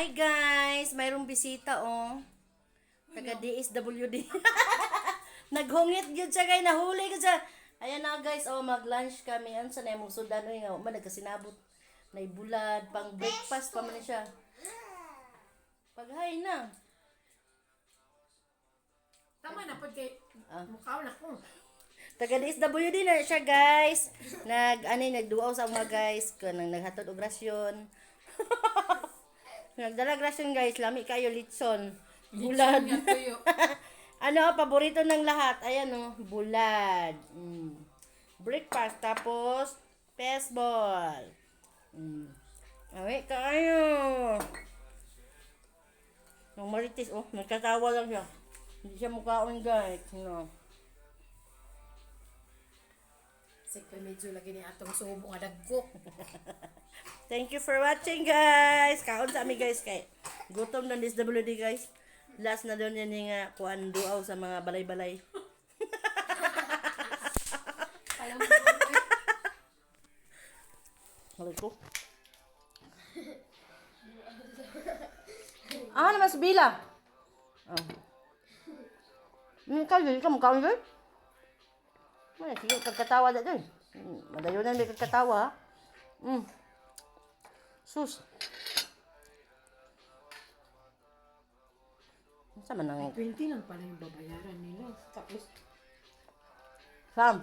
Hi guys, mayroong bisita oh. Taga DSWD. Naghungit gyud siya kay nahuli gyud siya. Ayan na guys, oh, mag-lunch kami. Ano sa na imong sudan oy nga man nagkasinabot. Naibulad pang breakfast pa man ni siya. Paghay na. Tama na pag kay mukhaw na ko. Taga DSWD na siya guys. Nag ano nagduaw sa mga guys kanang naghatod og rasyon. Nagdala og rasyon guys, lami kayo litson. Bulad. Nga tuyo. Ano, paborito ng lahat? Ayan oh, bulad. Breakfast tapos baseball. Awi kayo. Yung marites, oh, nagkatawa lang siya. Hindi siya mukhaon guys. No. Sikpay medyo lagi ni atong subo nga dagko. Thank you for watching guys. Kaon sa ami guys kay gutom na DSWD guys. Last na doon yan yung nga kuan duaw sa mga balay-balay. Alam mo. Halay ko. Ah, naman si Bila. Oh. Ikaw yun, ikaw mukhaon yun. May, sige, kagkatawa na dun. Madayo na may kagkatawa. Ha? Sus. Sa man ang 20 lang pala yung babayaran nila. Tapos Sam.